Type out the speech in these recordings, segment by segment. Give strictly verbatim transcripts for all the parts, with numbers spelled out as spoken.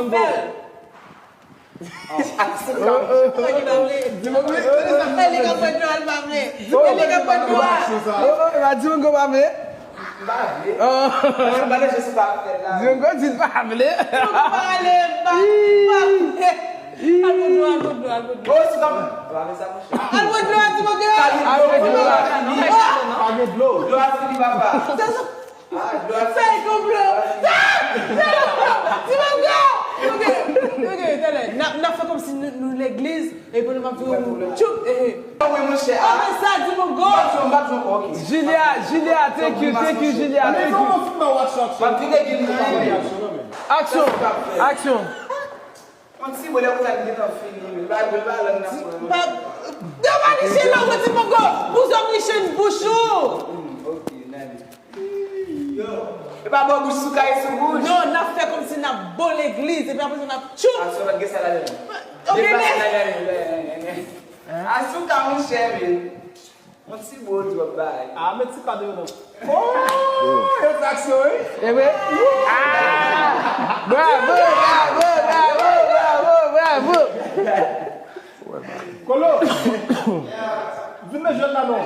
Fè l. Sa ki pa vle. Di mwen, wi. E li k ap pran dlo a, l pa vle. E li k ap pran dlo a. Oh, oh, e pa Django pa vle. M pa vle. Oh. Mwen pa nan je sou pa fè la. Django di l pa vle. Django pa vle, m pa, m pa vle. Al pran dlo, al pran dlo, al pran dlo. Oh, se pa mwen. Pa vle sa, monchè. Al pran dlo a, Django. Al pran dlo a. Pa gen dlo. Dlo a fini, papa. Fè l konplo. Ah, non, ti mango. Ok, ok, talè. N ap, n ap fè kòmsi nou, nou legliz, epi nou m ap di w, tchoup, eh, eh. Wi, monchè. Apre sa, di mango. M ap jwe, m ap jwe, ok. Julia, Julia, thank you, thank you, Julia, thank you. M ap vide gin nan. Aksyon, aksyon. Yon ti bwè lè konsa li gentan fini. Ba, ba, ba, lòn nan. Yo pa niche non, mwen di poko. Pou zòm niche n bouch ou. Hmm, ok, n ale. Yo. E pa bò bouch Souka e sou bouch. Non, n ap fè kòmsi n ap bon legliz, epi apre sa n ap tchou. Aksyon, pa t gen sa ladan. Ok, men. A Souka, monchè, men. Yon ti bo twòp bay. Ah, met ti kado yo non. Oh, yo fè aksyon, wi. E vre? Ah! Bravo, bravo, bravo, bravo, bravo. Kolo! Vin nan jwèt la non.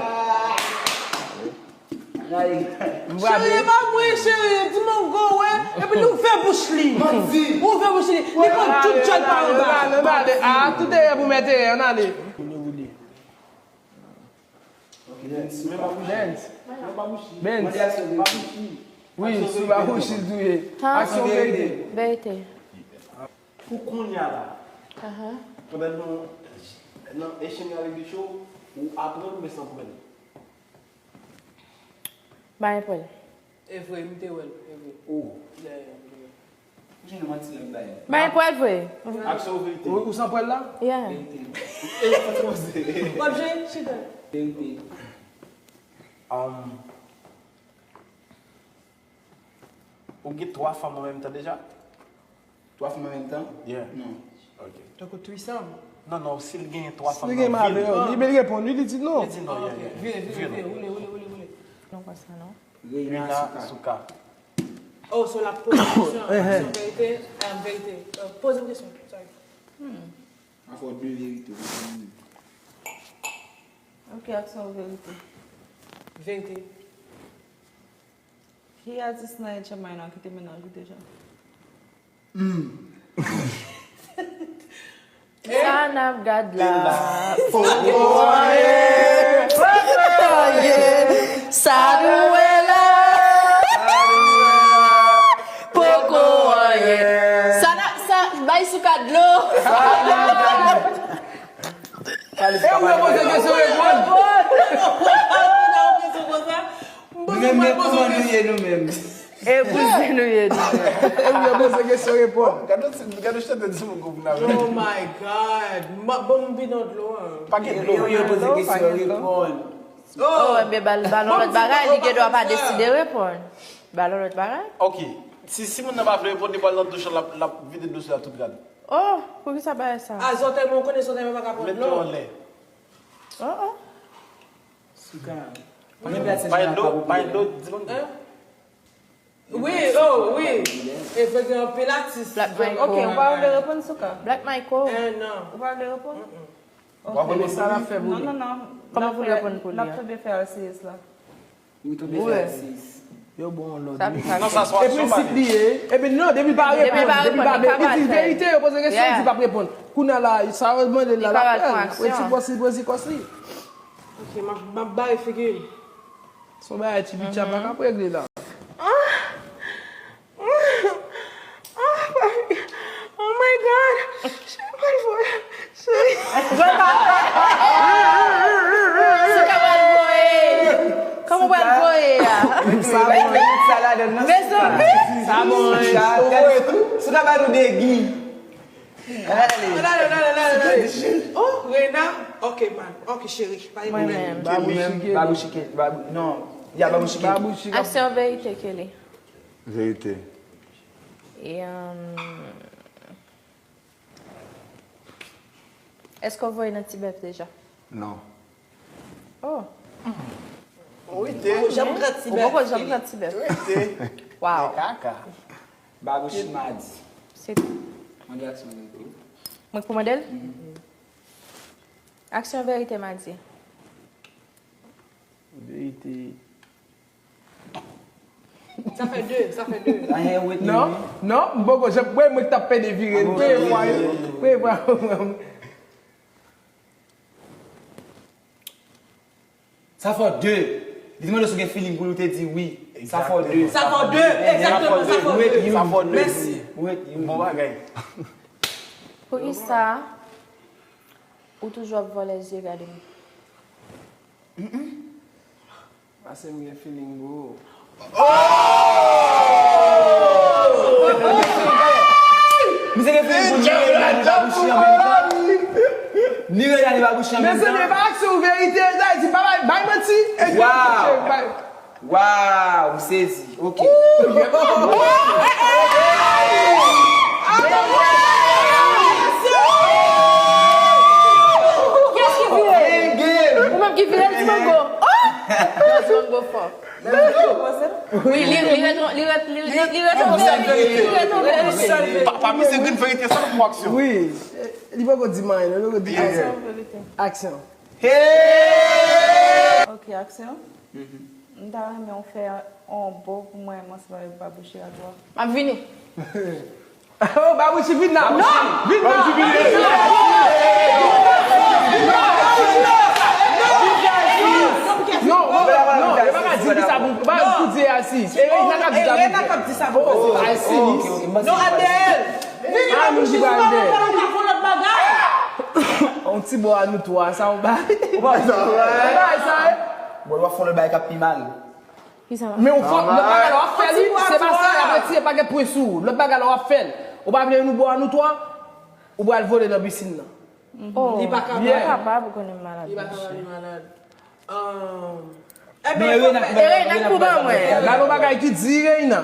Cheri, e pa mwen, cheri, di mango, wè. Epi li ouvè bouch li. Manti. Ouvè bouch li. Li pran tout djòl pa anba. Ann ale, ann ale. Ah, tout dèyè pou mèt dèyè, ann ale. Dance. Dance. Dance. Wi, sou Babouchi l touye. Aksyon, verite. Verite. Pou kounye a la, pandan nou nan echanj reality show, ou aprann oubyen sa w aprann? Mwen aprann. E vre, m te wè l, e vre. Oh. Yeah, yeah, m te wè l. Jan nou manti nan bay. Bay pwèl vre. Aksyon ou verite? Ou, ou san pwèl la? Yeah. Verite. E, pa tro se. W ap jwe? Chita. Verite. Um, ou gen twa fanm an menm tan deja? Twa fanm an menm tan? Yeah. Non. Ok. Tankou threesome? Non, non, si l genyen twa fanm nan vil. Si l gen malè, li, li reponn, li, li di non. Li di non, yeah, yeah. Vire, vire, vire, woule, woule, woule, woule. Non, pa sa, non. Reina Souka. Oh, so l ap poze kesyon. Aksyon, verite, um, verite. Euh, poze m kesyon, sorry. Hmm. Fò de verite. Ok, aksyon ou verite? Verite. Ki atis nan H M I nou ki te mennaj ou deja? Hmm. Sa n ap gad la? Poko anyen. Poko anyen. Sa nou wè la? Poko anyen. Sa n ap, sa, bay Souka dlo. E ou yo poze kesyon reponn. Nou menm men kòman nou ye nou menm. E bouzen nou ye nou menm. E ou yo poze kesyon reponn. Gade ti, gade chante di moun konprann avè. Oh my God. Bon, m vin nan dlo an. Pa gen dlo. E ou yo poze kesyon reponn. Oh, ebyen ba l, ba l yon lòt bagay, li gen dwa pa deside reponn. Ba l yon lòt bagay. Ok. Si, si moun nan pa vle reponn, li pral nan douch la, l ap, l ap vide douch la tout rad. Oh, poukisa bagay sa? A, zòtèy mwen, ou konnen zòtèy mwen pa ka pran dlo. Met dlo anlè. Oh, oh. Souka. Bay dlo, bay dlo, di moun. Hein? Wi, oh, wi. E fè gen anpil atis. Black Michael. Ok, ou pa vle reponn Souka? Black Michael. Eh, non. Ou pa vle reponn? Mm-mm. Ok. W ap reponn sa l ap fè pou li. Non, non, non. Kòman pou l reponn pou li a? L ap tonbe fè L C S la. Wi, tonbe fè L C S. Yo bon lòd, wi. Sa, sa, non, sa, sa, epi sit li ye. Epi non, depi l pa reponn, depi l pa reponn, li di verite, yo poze kesyon, li di l p ap reponn. Kounye a la, sa yo mande l la, l ap fè l. Resi kòsi, resi kòsi. Ok, m ap, m ap bare figi l. Se yon bagay ti bitch ap ap regle la. Ah! Ah, papi. Oh my God. Cheri, mwen voye. Cheri. Souka pral voye. Kòman pral voye a? Sa bon, sa ladan nan. Mezanmi. Sa bon. Souka ba nou degi. Allez. Allez, allez, allez, allez. Oh, Reina. Ok, man. Ok, cheri. Pa gen pwoblèm. Babouchike. Babouchike. Babou-, non. Ya, Babouchike. Babouchike. Aksyon, verite, Kelly. Verite. E, um, èske w voye nan Tibèf deja? Non. Oh. Ou rete. Ou janm pran Tibèf. Ou poko janm pran Tibèf. Ou rete. Wow. Kaka. Babouchi madi. Se tou. Mande aksyon verite. Mwen k pou mande l? Aksyon verite, m a di. Verite. Sa fè de, sa fè de. Anyen wet li. Non, non, m poko, jan, mwen, mwen k t ap pede vire l. Premye fwa, premye fwa. Sa fò de. Li te mande si w gen feeling pou li, ou te di wi. Sa fò de. Sa fò de, egzakteman, sa fò de. Ou ret youn. Sa fò de. Mèsi. Ou ret youn. Bon bagay. Poukisa ou toujou ap vòlè zye gade m? Paske m gen feeling, bro. Misye gen feeling pou li rele li pa bouchi an menm tan. Li rele li pa bouchi an menm tan. Mesye, pa aksyon ou verite, sa di pa bay, bay manti. Waw. Waw, m sezi. Ok. Kiyès ki vire? Ou menm ki vire, ti mango. Oh! Ti mango fò. Wi, li, li reton-, li ret-, li, li, li retonbe, li retonbe. Pa, pa misye gen verite, sa pou aksyon. Wi. Li poko di m anyen, li poko di aksyon. Aksyon. Hey! Ok, aksyon. M ta renmen w fè yon bo pou mwen, m ansanm avèk Babouchi a twa. M ap vini. Oh, Babouchi, vin la. Non! Vin la. Babouchi, vin la. Non, non, non, yo pa ka di sa pou, pa pou di asis. E Reina k ap di sa pou. Asis. Non, Adèl. Vini, Babouchi, nou pa nan pale, nou pa fè lòt bagay. On ti bo a nou twa, sa w bay. Ou bay sa, ou bay sa, eh? Bon, w ap fè lòt bagay k ap pi mal. Kisa? Men ou fò, lòt bagay la w ap fè li, se pa sa y ap retire, pa gen pwen sou ou. Lòt bagay la w ap fè l. Ou pa vle nou bo a nou twa, ou pral vole nan pisin nan. Oh, li pa kapab. Li pa kapab, ou konnen m malad. Li pa kapab, li malad. Um, ebyen, e Reina k pou ban mwen. Ba nou bagay ki di, Reina.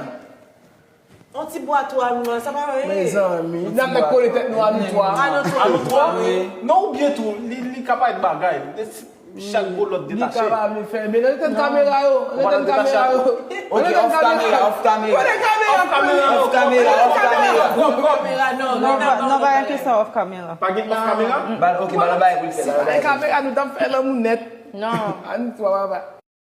On ti bwa twa nou an, sa pa anyen. Mezanmi, n ap mèt kole tèt nou a nou twa. A nou twa. A nou twa? Wi. Non, oubyen tou, li, li ka parèt bagay. Chak bo lòt detache. Li ka pa vle fè, men ann etenn kamera yo, ann etenn kamera yo. Ok, off camera, off camera. Off camera, off camera. Off camera, non, non, non, pa gen kesyon off camera. Pa gen off camera? Ba, ok, ba l bay pou l fè. Si pa gen kamera, nou t ap fè lanmou nèt. Non. A nou twa, papa.